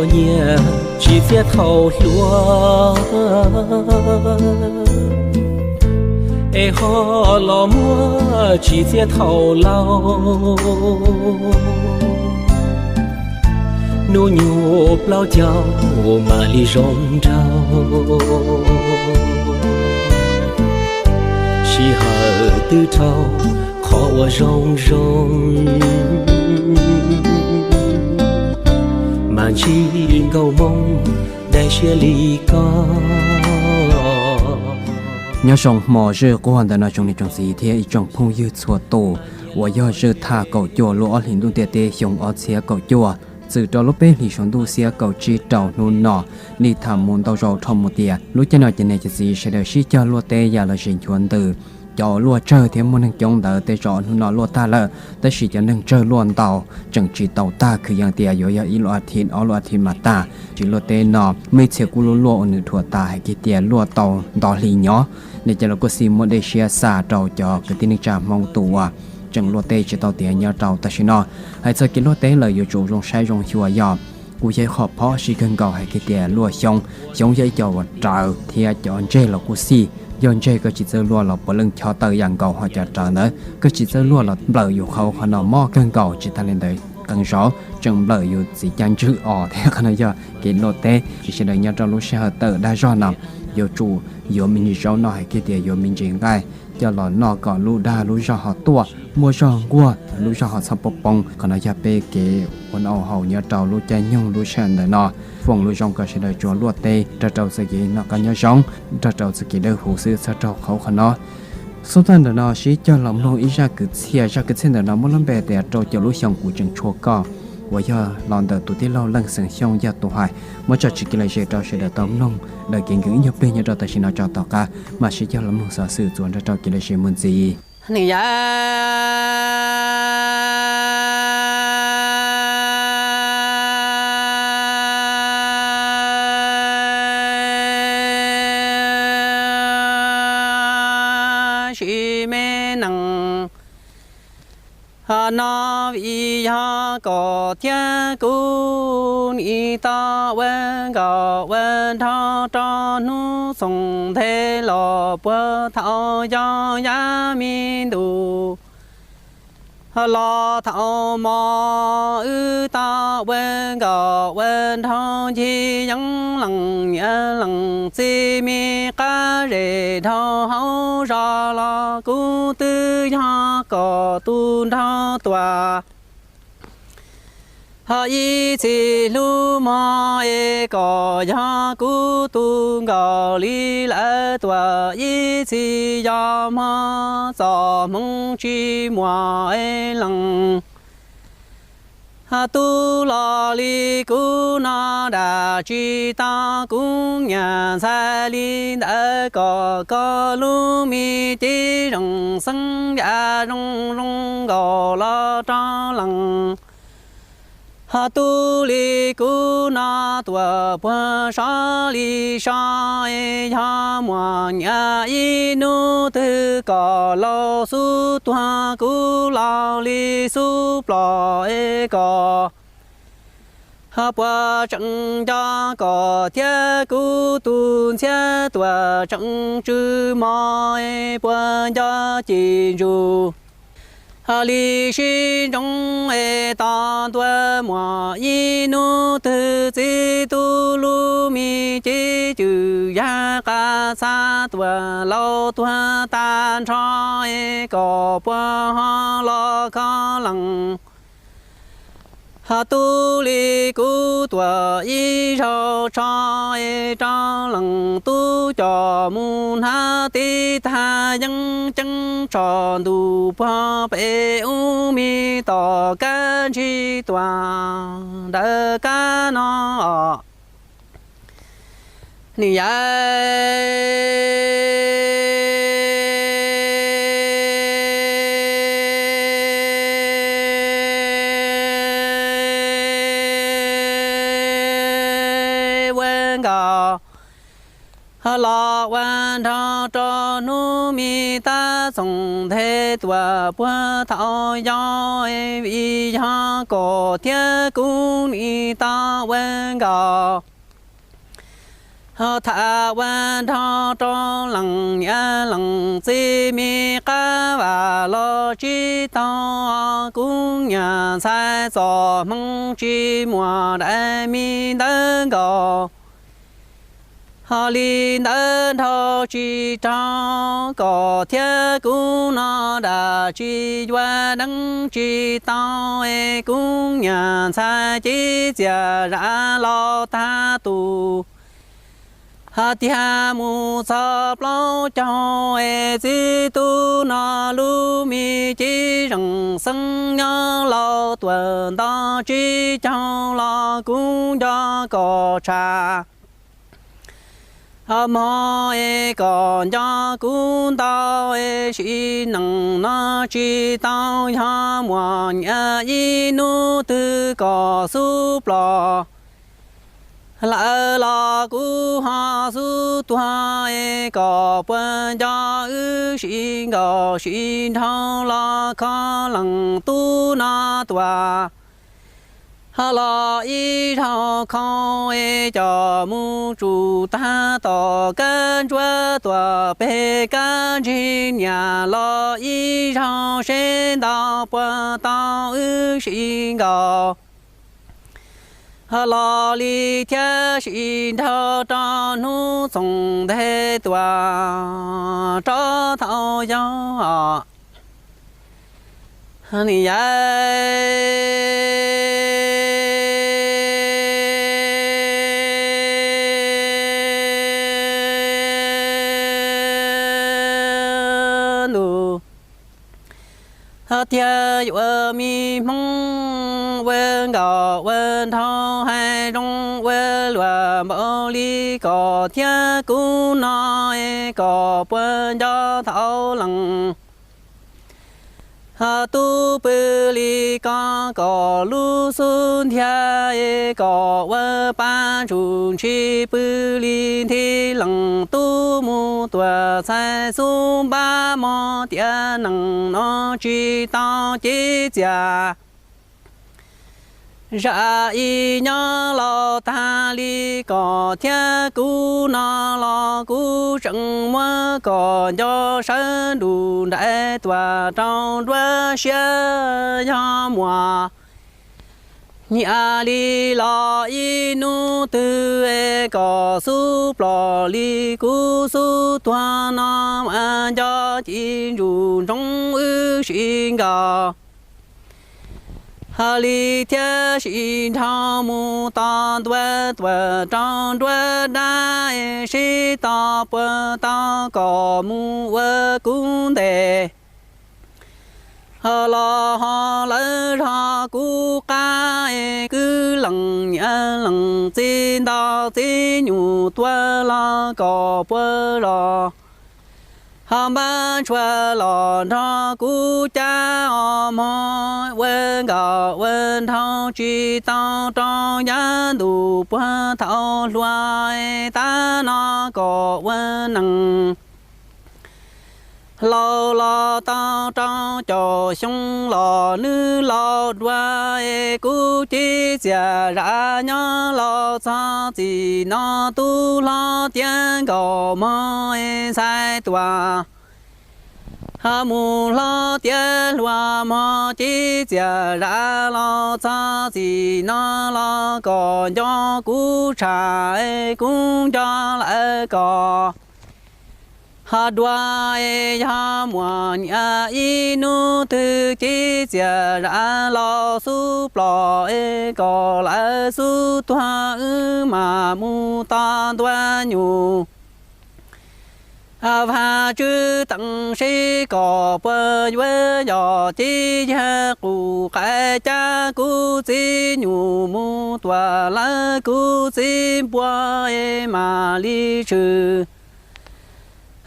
Nyiam tsis txiaj thaum hluas, es ho los muaj tsis txiaj thaum laus. Hnub nyoog plaub caug mam li zoo nraug, sij hawm twb dhau qhov uas zoo zoo, mas ntsib nkauj Hmoob dai siab li ko. Nyob zoo hmo zwj quag ntawm no tsoom niam tsoom txiv thiab ib tsoom phooj ywg txhua tus uas yog zwj thaj kaum cuaj lub ob hlis ntuj ntiaj teb xyoo ob txhiab kaum cuaj, txwm rau lub peb hlis suav ntuj xiab kaum tsib rau hnub no. Li tham mus ntau zaus dhau mus tias lub caij no cov niam cov txiv sawv daws sib cog luaj teb yam los sis nchuav ntws. Cov luaj tsawg thiab muaj neeg coob ntawd tej zaum hnub no luaj tag lawm, tab sis cov neeg tsawg luaj ntau tseem tsis tau tag, kwv yees tias yuav yog ib lub a thiv ob lub a thiv mas tag. Tsis luaj teb no muaj ib txhia kuj luaj luaj uas nws dhuam tas hais kiag tias luaj tau nto hli nyob. Li cas los kuj xij muab dej siab xa rau cov kwv tij neej tsa Hmoob tus uas tseem luaj teb tsis tau tiav nyob rau tam sim no. Hais txog kev luaj teb lawm yuav tsum zoo saib zoo xyuas, yog kuj yog ib qho phob siab kawg nkaus hais kiag tias luaj xyoob, xyoob yog ib co uas rawv thiab cov ntseg los kuj xij. Yog ntseg koj tsis txawj luaj los puav leej chob tawm yam nkaus, ho cov rawv ntawd koj tsis txawj luaj los nplawm yus qhov, qhov no mob kawg nkaus. Tsis tas li ntawd qee zaus tseem nplawm yus txiv caj ntswg os thiab. Qhov no yog kev luaj teb, ces sawv daws nyob rau lub sij hawm tawm dag zog no yuav tsum yuav me ntsis zaub noj hais kiag tias yuav me ntsis nqaij coj los noj kom lub dag lub zog ho tuaj, muaj zog nquag lub zog ho txhob poob poob. Qhov no yog peb kev ua noj ua haus nyob rau lub caij nyoog lub sij hawm ntawm no. Foom lus zoo kom sawv daws tsuas luaj teb nrog rau txoj kev noj qab nyob zoo, nrog rau txoj kev dawb huv xwb txhob raug qhauv qhov no. Xub thawj ntawm no sib cog los mloog ib zaj kwv txhiaj. Zaj kwv txhiaj ntawm no muaj lub npe tias rau caum lub xyoo kuv tseem tshua koj, uas yog los ntawm tus tij laug Leej Xeem Xyooj yog tus hais. Muab tso tsis kev lom zem rau sawv daws tau mloog daws kev nkees ib nyuag pliag nyob rau tam sim no tso tom qab mam sib cog los mloog xov xwm txuas nrog rau kev lom zem mus ntxiv. Hnub yav sib me nees no vim yog koj thiab kuv nim tau ua nkauj ua nraug rau hnub xoom nthe los puag thaum yog yav me ntuj los thaum hmo wb tau ua nkauj ua nraug ncig yeeb lees nyiam lees txiv me qab zem dhau hauv zos los kuv twb yog koj tus nraug tuaj. Ho ib txhis hlub mog es koj yog kuv tus nkauj li lawv tuaj ib txhis yog hmo txoj hmoov tsis muaj lees. Tub los li kuv no dam tsis tau kuv nyiam ntxhais li ntawd kom koj lub me cev zoo xeeb yam zoo zoo nkaus los rau lees. Ho tub li kuv no tuaj puag sov li sov, yog muaj nyiam ib hnub twg kom laus xub tuag kuv laus li xub ploj es koj. Ho puas tseem nco koj thiab kuv tus ntxhiab tuaj tseem tsw mog, puas nco ci ntsuj ho li sib ntsoov es tos ntua muaj ib hnub twg txiv tub lub me cev cwm yag qab txha tuaj laus tuag tag nrho es koj puas ho los kho lees. Ho tub li kuv tuaj ib zaug tsho es rau lees tub coj mus hnav tib tag yeeb ceeb tsho ntuj puag pem ub me tom kab ntsig tuaj ntawm kab no. Nim yav ua nkauj Ho los ua nrog rau hnub me tab txoos nthe tuam puag thaum yau, vim yog kom thiab kuv nim tau ua nkaus. Ho tham ua nrog rau leej niam leej txiv me qab vam los tsis tau, kuv niam ntxhais txom hmoov tsis muaj dais me ntawv nkaus. Ho li ntawd nrhau tsis raug kom thiab kuv no dam tsis yuav deev tsis tau, kuv niam ntxhais cev txias zam los tag tus. Ho tiag mus txog plaub caug, txiv tub no lub me cev zeem xeeb nyob laus tuam nto tsib caug los kuv nco kom tshaj. Ho mog es kom nco kuv ntau, sim neej no tsis tau yog muaj niam ib hnub twg kom xub ploj lawm los kuv ho xub tuag, kom puas nco wb sib nkaum sib nrhau los kho leej tub no tuaj. Ho los ib zaug khau es coj mus tsum tag tom kab ntsuab tuaj pem kab ntsig niam los ib zaug seb ntau puas tau wb sib nkaus. Ho los li thiab sib nrhau rau hnub txoos nthe tuaj rau thaum yau. Ni yai ntuj, ho tiag yuav me hmoov ua nkaus ua nrhau hais zoo ua luag npaum li kom thiab kuv no, kom puas nco thaum leej ho tub pw li ko kom lub xub ntiag, kom ua pa ntsuj ntshis pw li nthi leej tub mus tuaj txhais xub npab mog tias neej no tsis tau cev txias zam ib nyob laus tag li kom thiab kuv no los kuv tseem muab kom nco sawv nruj nraim tuaj rau nruab siab yog muaj nyiam li los ib hnub twg kom xub ploj li kuv xub tuag no mas nco ci ntsuj ntsoov wb sib nkaus. Ho li thiab sib nrhau mus tos ntua tuaj rau nruab dab, sib tos puas tau kom mus ua kuv ntes. Ho los ho lawv zog kuv qab, kwv leej niam leej txiv ntau txiv nyuj tuaj los kom puas zos. Ho npab tshua los nrog kuv cab os mog, ua nkaus ua nrhau tsis tau rau yav ntuj puag thaum hluas, tab no kom ua neeg laus los tau rau caum xyoo los nws laus dua. Kuv cev txias zam nyob laus txog txij no, tub hlob tiav nkaus mog ntxhais tuaj. Ho mus hlob tiav hluas mog cev txias zam los txog txij no los kom nco kuv tshaj, kuv nco lawm kom ho dua. Yog muaj niam ib hnub twg cev txias zam los xub ploj, kom lawv xub tuag wb mam mus tos ntua nyuj. Vaj tswv teem seb kom puas yuav yog cev yag qus qais cab kuv txiv nyuj mus tuaj lawv kuv txiv npua, mam li tshwm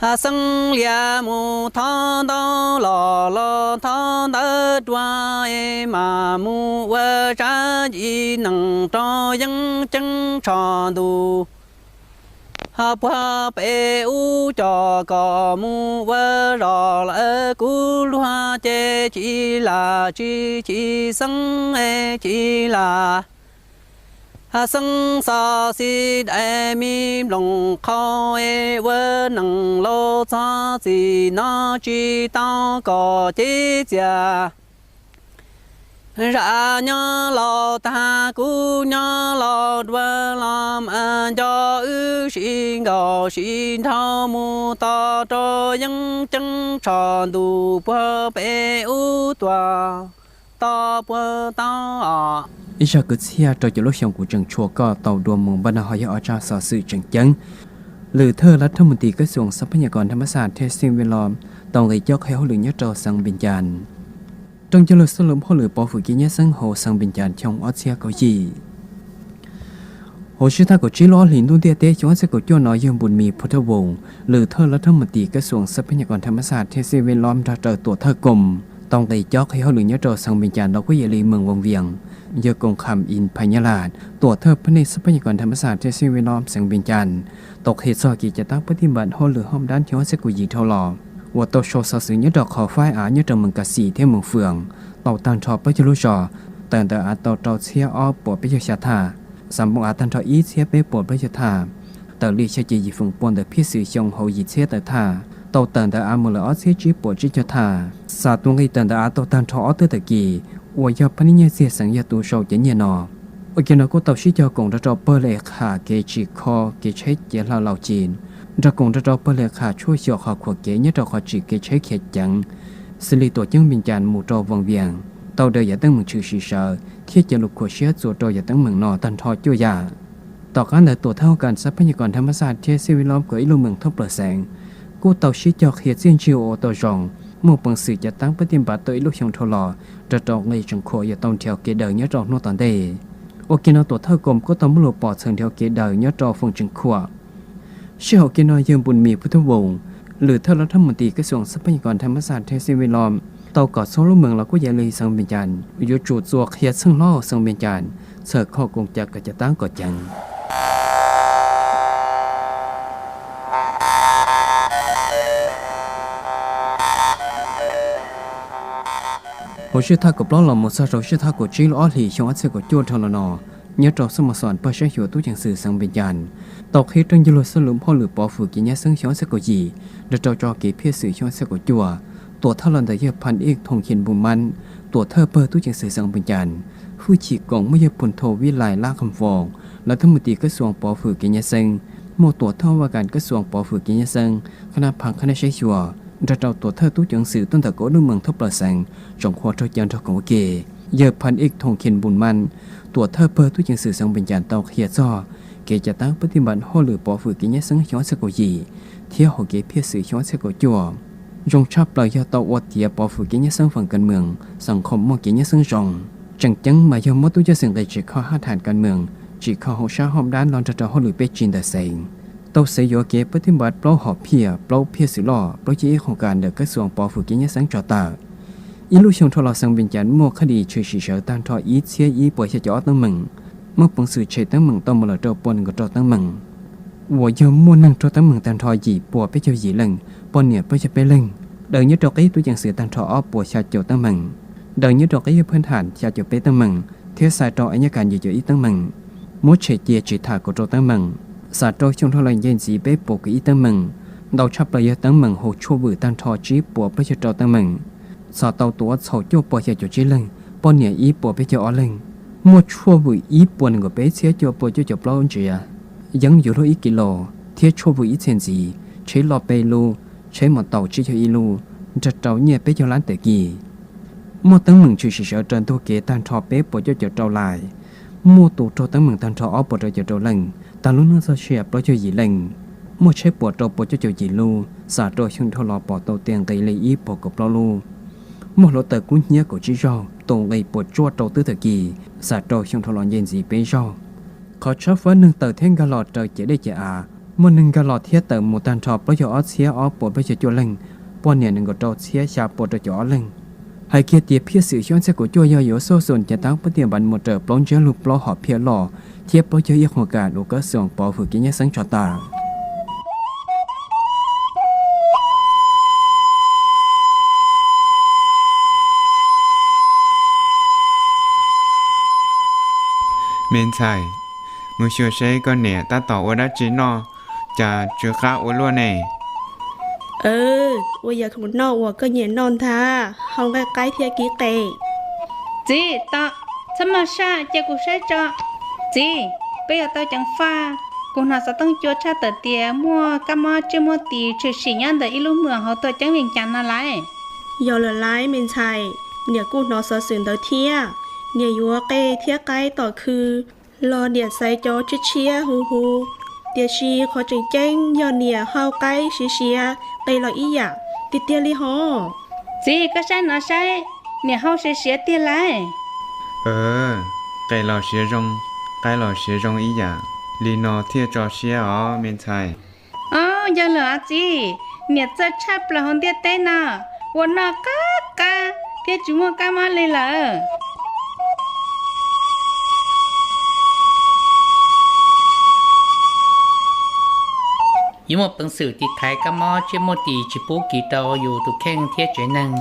xeeb lias mus thov ntawv los los thov ntawv dua, mam mus ua tsav yim neeg rau yeeb ceeb tsho ntuj. Ho puag pem ub coj kom mus ua zos lawm kuv luag ces tsis lam tsis chim xeeb tsis lam xeeb xov xij dais me nploos qhau es ua neej laus txog txij no tsis tau kom cev txias. Zam nyob laus tag kuv nyob laus dua los mas nco wb sib nkaum sib nrhau mus tos rau yeeb ceeb tsho ntuj puag pem ub tuaj tos puag tau. Ib zaj kwv txhiaj rau caum lub xyoo kuv tseem tshuav koj tau dua mus npaj no ho yog ob tsab xov xwm tseem ceeb. Lwm thawj lav thab mus tis kab xuam xab phab nyas kom nthaj mab xaj thiab xij vij los tau nqis cob qhia hauj lwm nyob rau xeev Npis Cas. Rooj cog lug xab lub hauj lwm pov hwm kev nyab xeeb hauv xeev Npis Cas xyoo ob txhiab kaum yim. Hauv sij thaj kaum tsib lub ob hlis ntuj ntiaj teb xyoo ob txhiab kaum cuaj no yawg Npus Mis Phu Thawj Voos, lwm thawj lav thab mus tis kab xuam xab phab nyas kom nthaj mab xaj thiab xij vij los nrog rau tuam thawj koom tau nqis cob qhia hauj lwm nyob rau xeev Npis Cas los kuj yog li moos voos vias, yawg Koos Kham Ib Phas Nyab Laj, tuam thawj phab nej xab phab nyas kom nthaj mab xaj thiab xij vij los xeev Npis Cas tau qhia txog kev cav tab pab tij npam hauj lwm hauj dab xyoo ob txhiab kaum yim dhau los uas tau sau xov xwm nyob rau qhov faib av nyob rau moos Kas Xis thiab moos Fwm tau tag nrho plaub caug lub zos. Tawm ntawm av tau rau txhiab ob puas peb caug xya thaj, xav npoo av tag nrho ib txhiab peb puas plaub caug thaj, tawm li xya caum yim feem pua ntawm phiaj xwm xyoo hauv yim txhiab tawm thaj, tau tawm ntawm av mus lawm ob txhiab tsib puas tsib caug thaj. Xam tus nqi tawm ntawm av tau tag nrho ob tug tawm kis uas yog phab nej nyiaj txiag xeev yog tus sau cov nyiaj no. Ua ke no kuj tau sib cog koom nrog rau pawg le kham kev tsim kho kev tsheb cev hla laus ci, nrog koom nrog rau pawg le kham tshuaj xyuas qhov khuam kev nyob rau qhov tsim kev tsheb khiav ceev xws li tuam ceeb Npis Cas mus rau voos vias, tau daws yam teeb meem tshwm sim sawv thiab cev lus khuam siab txuas rau yam teeb meem no tag nrho cuaj yam. Tom qab ntawd tuam thawj hauj kam xab phab nyas kom nthaj mab xaj thiab xij vij los kaum ib lub moos thoob plaws xeev kuj tau sib cog qhia txiaj ntsig ua tau zoo, muaj peev xwm cav tab pab tij npam tau ib lub xyoo dhau los nrog rau nqi tseem khuam yuav tau nrhiav kev daws nyob rau hnub tom ntej. Ua ke no tuam thawj koom kuj tau muaj lus pom txhawm nrhiav kev daws nyob rau feem tseem khuam. Sij hawm ua ke no yawg Npus Mis Phu Thawj Voos, lwm thawj lav thab mus tis kab xuam xab phab nyas kom nthaj mab xaj thiab xij vij los tau kom txhua lub moos los kuj yog li xeev Npis Cas yuav tsum txuas qhia txheej hlob xeev Npis Cas txhawm kho koom cav kom cav tab kom ceev. Hauv sij thaj kaum plaub los mus txog rau sij thaj kaum tsib lub ob hlis xyoo ob txhiab kaum cuaj dhau los no, nyob rau xab mos xoos pawg saib xyuas tub ceev xwm xeev Npis Cas tau qhib rooj cog lug xab lub hauj lwm pov hwm kev nyab xeeb xyoo ob txhiab kaum yim nrog rau tso kev phiaj xwm xyoo ob txhiab kaum cuaj. Tuam thawj los ntawm yawg Phas Ib Thoom Khias Npus Mab, tuam thawj pawg tub ceev xwm xeev Npis Cas, hwj chim koom muaj yawg Phum Thau Vib Lais Lab Qham Foos, lawv thab mus tis kab xuam pov hwm kev nyab xeeb, muaj tuam thawj vaj kam kab xuam pov hwm kev nyab xeeb, qhab nab pha qhab nab saib xyuas, nrog rau tuam thawj tub ceev xwm tuaj ntawm kaum lub moos thoob plaws xeev tsoom qhuav raug caw nrog koom ua ke. Yawg Phas Ib Thoom Khias Npus Mab, tuam thawj pawg tub ceev xwm xeev Npis Cas tau qhia txog kev cav tab pab tij npam hauj lwm pov hwm kev nyab xeeb xyoo ob txhiab kaum yim thiab hauv kev phiaj xwm xyoo ob txhiab kaum cuaj. Zoo tshaj plaws yog tau ua tiav pov hwm kev nyab xeeb feem kas mees xeem khoom muaj kev nyab xeeb zoo. Tseem ceeb mas yog muab tub ceev xwm nqis tsim kho haj tham kas mees, tsim kho hauv sab hauj dab los nrog rau hauj lwm peb tsis ntawm xeev. Tau xaiv yuav kev pab tij npam plaub hom phiaj, plaub phiaj xwm loj, plaub caug ib qhoos kas ntawm kab xuam pov hwm kev nyab xeeb tso tawm. Ib lub xyoo dhau los xeev Npis Cas muaj khab dis tshwm sim sawv tag nrho ib txhiab ib puas xya caum ob teeb meem, muaj peev xwm tshem teeb meem tau mus lawm rau pua nees nkaum rau teeb meem, uas yog muaj neeg raug teeb meem tag nrho yim puas peb caug yim leej, poj niam plaub caug peb leeg. Daws nyob rau qib tub ceev xwm tag nrho ob puas xya caum teeb meem, daws nyob rau qib yawg phab tham xya caum peb teeb meem, thiab xais rau a nyab kas yim caum ib teeb meem, muab tshem cia tsis tham kaum rau teeb meem. Xam rau xyoo dhau los nce ntxiv peb puas kaum ib teeb meem, ntau tshaj plaws yog teeb meem hauv tshuaj vwm tag nrho tsib puas plaub caug rau teeb meem, xam tau tuav txhaum cuaj puas xya caum tsib leeg, poj niam ib puas peb caug ob leeg, muaj tshuaj vwm ib puas nees nkaum peb txhiab cuaj puas cuaj caum plaub ntsiav, yeeb yuav luag ib kis los thiab tshuaj vwm ib txhiab ntxiv, tsheb loj peb lub, tsheb mos taus tsib caug ib lub, nrog rau nyiaj peb caug lab tawm kis. Muaj teeb meem tshwm sim sawv raws ntug kev tag nrho peb puas cuaj caum rau lais, muaj tus raug teeb meem tag nrho ob puas rau caum rau leej, tag lub neej txoj sia plaub caug yim leej, muaj tsheb puas rau puas cuaj caum yim lub, xam rau xyoo dhau los pom tau tias nqis li ib puas kaum plaub lub, muaj hluav taws kub hnyiab kaum tsib zaug, tus nqis puas tsuaj rau twb tawm kis, xam rau xyoo dhau los nce ntxiv peb zaug. Qhov tshab fawb neeg tawm thiab nkag los raws ciam dej ciam av, muaj neeg nkag los thiab tawm mus tag nrho plaub caug ob txhiab ob puas plaub caug cuaj leeg, poj niam nees nkaum rau txhiab xya puas rau caum ob leeg. Hais kiag tias phiaj xwm xyoo ob txhiab kaum cuaj yog yuav xauj xoom cav tab pab tij npam mus raws plaub ntsiab lus plaub hom phiaj loj thiab plaub caug ib qhoos kas uas kab xuam pov hwm kev nyab xeeb tso tawm. Me ntxhais, mus xyuas seb koj niam tab tom ua dab tsi noj, cas tsw qab ua luaj ne? Ua yam khoom noj uas koj nyiam noj ntag, hau nqaij qaib thiab kib qe. Txiv, txhob maj saj, cia kuv saib tso. Txiv, koj yuav tau ceev faj, kuv hnov xov tooj cua tshaj tawm tias muaj kab mob tsiaj muaj tis tshwm sim nyob ntawm ib lub mws hauv tuam ceeb Vees Cas no lauj. Yog lawm lauj me ntxhais, niam kuj hnov xov xwm ntawd thiab. Niam yuav qe thiab qaib tom khw los niam xaiv cov tshiab tshiab huv huv, tiam sis qhov tseem ceeb yog niam hau qaib siav siav, qe los ib yam tiag tiag li hos. Txiv, koj saib no saib, niam hau siav siav tiag lauj. Qe los siav zoo, qaib los siav zoo ib yam, li no thiaj tso siab os me ntxhais. Au, yog lawm os txiv, niam txawj tshaj plaws hauv ntiaj teb no, ua noj qab qab thiab tsis muaj kab mob li lawm. Yuav muaj peev xwm tiv thaiv kab mob tsiaj muaj tis tsis pub kis rau yus tus kheej thiab tsev neeg.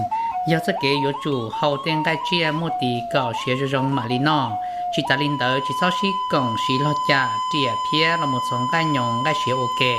Yog txoj kev yuav tsum hau tej nqaij tsiaj muaj tis kom siav zoo zoo mam li noj. Tsis tas li ntawd tsis txhob sib koom siv log cam riam thiab los mus txhoov nqaij nyoos nqaij siav ua ke.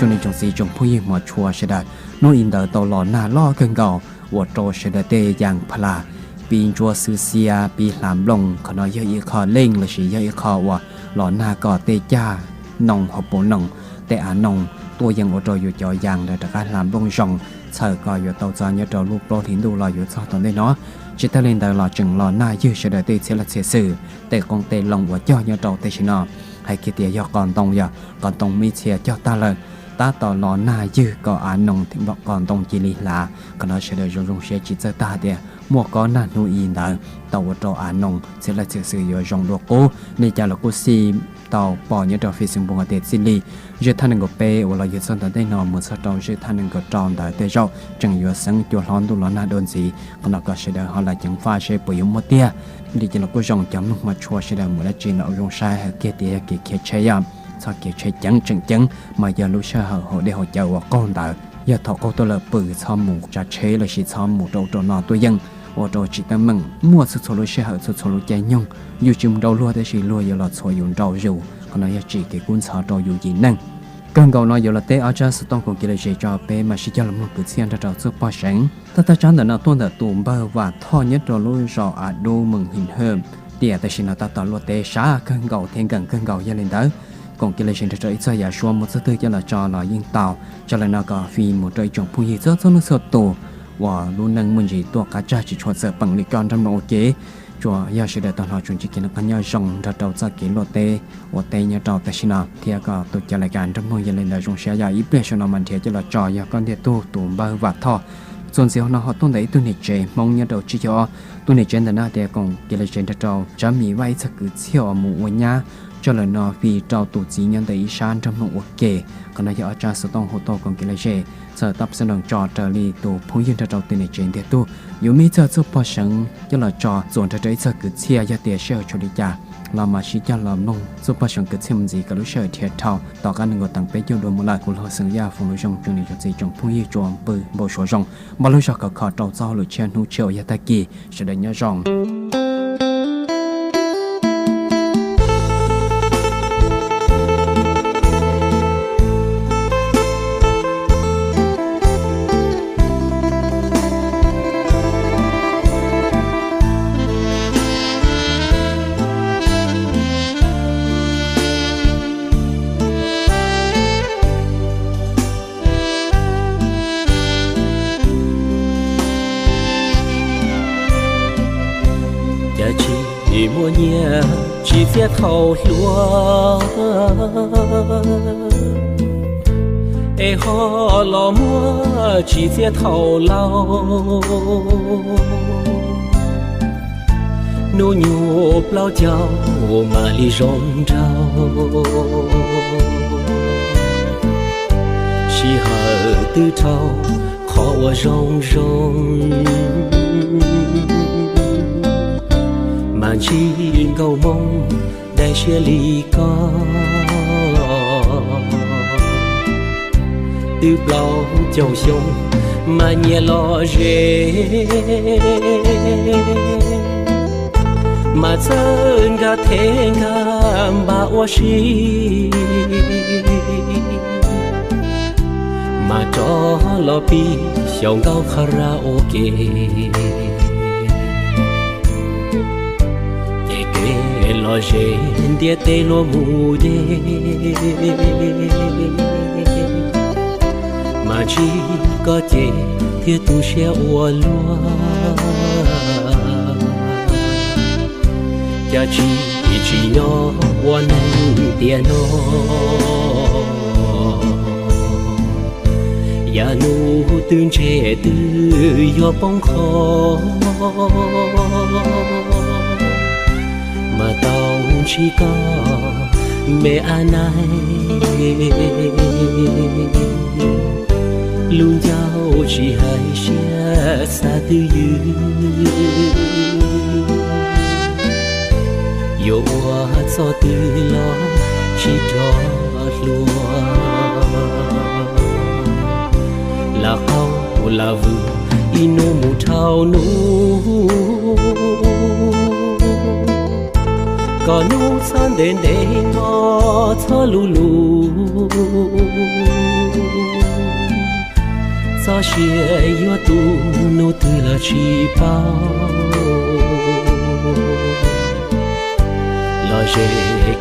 Tsoom niam tsoom txiv tsoom phooj ywg hmov tshua sawv daws, hnub i ntawd tau los nag loj kawg nkaus ua rau sawv daws tej yas pha las pib ntsuab xwb xiab pib hla nplooj. Qhov no yog ib qho leej lossis yog ib qho uas los nag kom tej cag noog hauv paus noog, tej av noog tuaj yeem ua rau yus cov yas ntawd rov qab hla nplooj zoo, txhawm kom yuav tau txog nyob rau lub plaub hlis ntuj los yuav txog tom ntej no. Tsis tas li ntawd los tseem los nag ywg sawv daws tej txhiab laj txhiab xwm, tej qoob tej loo uas cog nyob rau tam sim no. Hais kiag tias yog qos ntoo, yog qos ntoo muaj ib txhia cog tag lawm, tab tom los nag ywg kom av noog thiab qos ntoo cia li hlav. Qhov no sawv daws zoo zoo siab tsis txawj tag tias muaj kob nag hnub i ntawd tau ua rau av noog txhiab laj txhiab xwm yuav zoo dua qub. Li cas los kuj xij tau pom nyob rau Facebook hais tias txij li zej thaj nees nkaum peb uas los yuav txog tom ntej no mus txog rau zej thaj nees nkaum rau ntawd tej zaum tseem yuav xeeb cua hlob ntuj los nag dua ntxiv. Qhov no kom sawv daws ho los ceev faj seb puas yuav muaj tiag. Li cas los kuj zoo cov mloog hmov tshua sawv daws mus dab tsi los ua zoo saib hais kiag tias yog kev khiav tsheb yom, txhob khiav tsheb ceev tseem ceev, mas yog lub sij hawm haus dej haus cawv uas qaug ntawd, yog thaum qaug tuaj lawm pw txhob mus tsav tsheb lossis txhob mus rau ub rau no tuaj yeem ua rau tsis teeb meem. Muaj txhua txhua lub sij hawm txhua txhua lub caij nyoog, yus tsis mus nrau luag tab sis luag yuav los txhuam yus nrau zus. Qhov no yog tsim kev kub ntxhov rau yus yim neeg. Kawg nkaus no yuav los teb ob tsab xov tooj koom kev lom zem tso peb mam sib cog los mloog kwv txhiaj nrog rau txuj pog seev. Thawj thawj tsab ntawm no tuaj ntawm tus npawg Vam Thoj nyob rau lub zos Av Dub Mees Him Hwm, tiam tam sim no tab tom luaj teb sab kawg nkaus thiab nkees kawg nkaus. Yog li ntawd, koom kev lom zem nrog rau ib txog yav suab muaj txog twg coj los tso los yeej tau. Tso lawm no kom fij mus rau ib tsoom phooj ywg txhua txhua leej txhua tus uas lub neej muaj ntsis tuaj qab tsag tsis tshua txawm peem li koj nrog mloog ua ke. Tsuas yog sawv daws tau hnov tsuas ntsib kev noj qab nyob zoo nrog rau txoj kev luaj teb ua teb nyob rau tam sim no thiab kom tus cov lais kas nrog mloog. Yog li ntawd zoo siab yog ib pliag saum no mam nrhiav coj los tso. Yog koj ntiag tug tus npawg Vam Thoj, txuas ntxiv hauv no ho tuaj ntawm ib tug niam tsev Hmoob nyob rau tsib caug ob. Tus niam tsev ntawm no tias koom kev lom zem nrog rau tsab mis vaj ib txog kwv txhiaj uas mus ua nyab. Tso lawm no fij rau tus txiv nyob ntawm ib sab nrog mloog ua ke. Qhov no yog ob tsab xov tooj hu tuaj koom kev lom zem txawm tau pab xov nroos tso raws li tus phooj ywg nrog rau tus niam tsev ntiag tug. Yuav muaj ib txog txuj pog seev coj los tso txuas nrog rau ib txog kwv txhiaj. Yog tias sij hawm tshuav li cas los mam sib cog los mloog txuj pog seev kwv txhiaj mus ntxiv kom lub sij hawm nrhiav dhau. Tom qab nees nkaum teev peb caug dua mus lawm, kuv Hlob Xeem Yaj foom lus zoo tsoom niam tsoom txiv tsoom phooj ywg tsuas pw npau suav zoo, npaj lub zog khov kho rau txoj hauj lwm tshiab hnub tshiab uas yog tag kis. Sawv daws nyob zoo. Cas tsis muaj nyiaj tsis txiaj thaum hluas, es ho los muaj tsis txiaj thaum laus. Hnub nyoog plaub caug mam li zoo nraug, sij hawm twb dhau qhov uas zoo zoo, mas ntsib nkauj Hmoob dai siab li koj. Twb plaub caug xyoo mas nyias lom zem, mas txawj nkag thev nkag npam ua si, mas rov los pib xyaum ntaub kha ra ua ke. Ces kev lom zem ntiaj teb luag mus deb, mas ntsib koj ces thiaj tu siab ua luaj. Cas tsis tsim nyog ua neeg tiam no, yav nub twb ntseg twb yuav poob qho, mas tau ntsib koj me ab naig, lub ncauj tsis hais siab xav twj ywm, yuav ua txoj twg los tsis rov hluas. Lam qaug lam vwm ib hnub mus dhau hnub, kom hnub txhob ntev ntev hmo txhob luv luv, txoj sia yuav tu hnub twg los tsis paub. Lom zem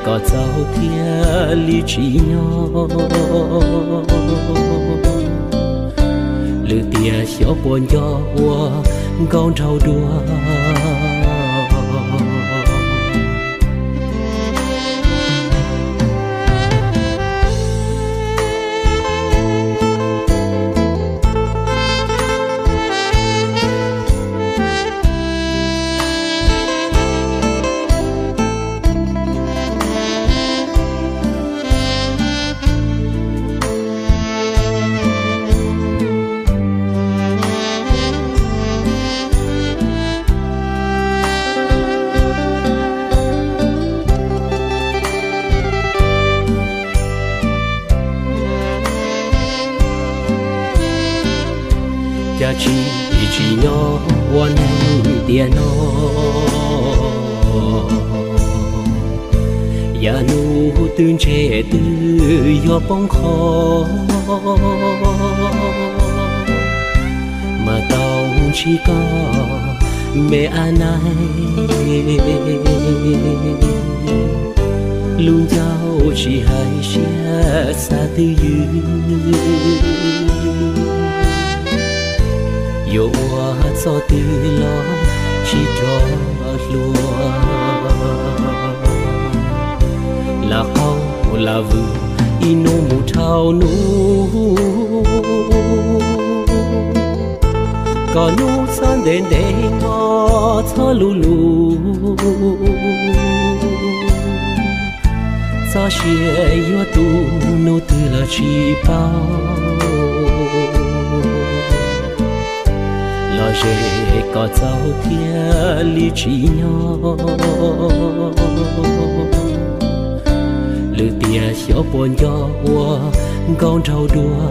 kom txaus thiaj li tsim nyog, lwm tiam xyov puas nco ua nkauj nraug dua. Cas tsis tsim nyog ua neeg tiam no, yav nub twb ntseg twb yuav poob qho, mas tau ntsib koj me ab naig, lub ncauj tsis hais siab xav twj ywm, yuav ua txoj twg los tsis rov hluas. Lam qaug lam vwm ib hnub mus dhau hnub, kom hnub txhob ntev ntev hmo txhob luv luv, txoj sia yuav tu hnub twg los tsis paub. Lom zem kom txaus thiaj li tsim nyog, lwm tiam xyov puas nco ua nkauj nraug dua.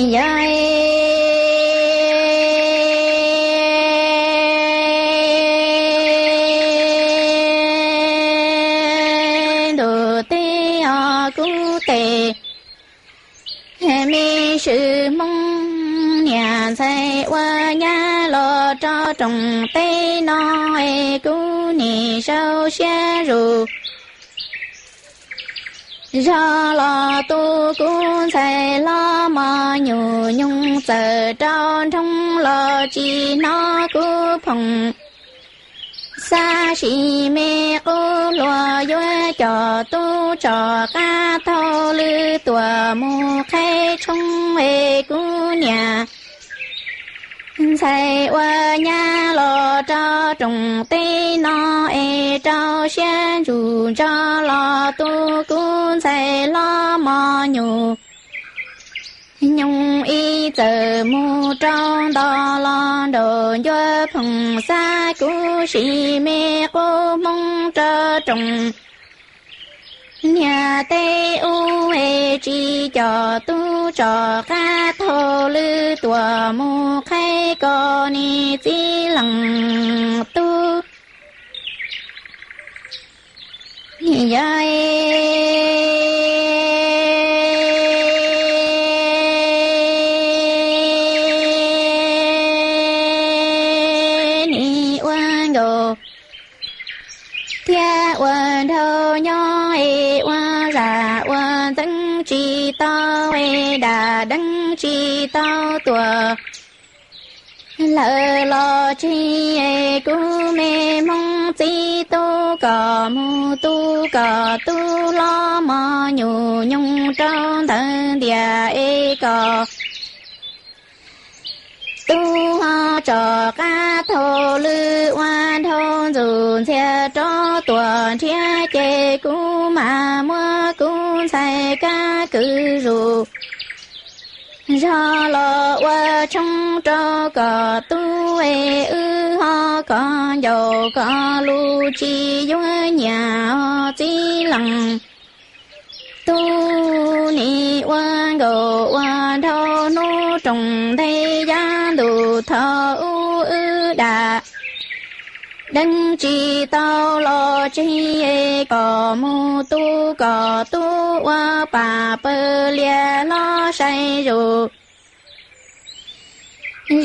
Yog ntuj teb os kuv tes, me swm Hmoob niam ntxhais ua nyab los rau rooj teb no, kuv nim sau siab zus. Zog los tu kuv ntxhais hlob mos nyuj nyoog, txawm rau nroo los tsis hnov kuv phoom. Xab sim me qub hluas yuav coj tub tsom qab thau lw tuam mus qhaib tshoob es kuv niam ntxhais ua nyab los rau rooj teb no es rau siab ntsug ntso los tu kuv ntxhais hlob mos nyuj nyoog ib txawm mus rau nto los nraum ncua phoom. Xab kuv sim me qub hmoob rau rooj niag teb ub es tsis coj tub tsom qab thau lw tuam mus qhaib kom niag txiv leej tub yog nim ua nkaus thiab ua nraug nyob es ua zam ua ntxeev tsis tau es dam deeb tsis tau tuam lawm los tsis es kuv me hmoob txiv tub kom mus tu kom tub hlob mos nyuj nyoog rau ntawd ntiag es kom tub ho tsom qab thau lw ua nraug ntxuj ntxiag rov tuam nrhiav ces kuv mam muab kuv ntxhais kab kwv zus zog los ua tshoob rau kom tub es wb ho kov ncaus kov lus tsis yuav nyiam txiv leej tub. Nim ua nkaus ua nraug hnub rooj ntej yav ntuj thaum ub wb dam deeb tsis tau los tsis es kom mus tu kom tub ua pam pawg lias hlob sai zus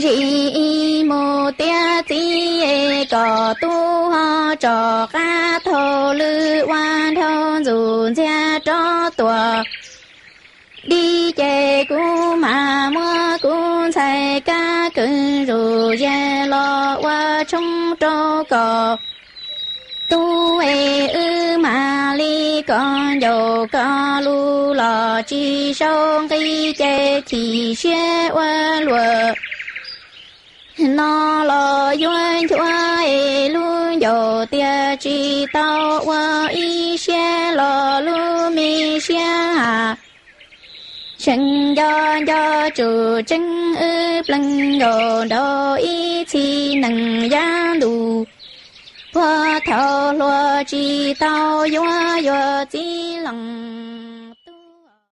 zis mus tiav txiv es kom tub ho tsom qab thau lw ua nraug ntxuj ntxiag rov tuam dib ces kuv mam muab kuv ntxhais kab kwv zus zog los ua tshoob rau kom tub es wb mam li kov ncaus kov lus los tsis sau nqi ces chim siab ua luam no los yuav nchuav es lub ncauj tiag tsis tau ua ib siab los lub me siab ha tseem nco nco tsum tseeb wb pleeg nkaus nraud ib txhis nees yav ntuj puag thaum hluas tsis tau yuav yuav txiv leej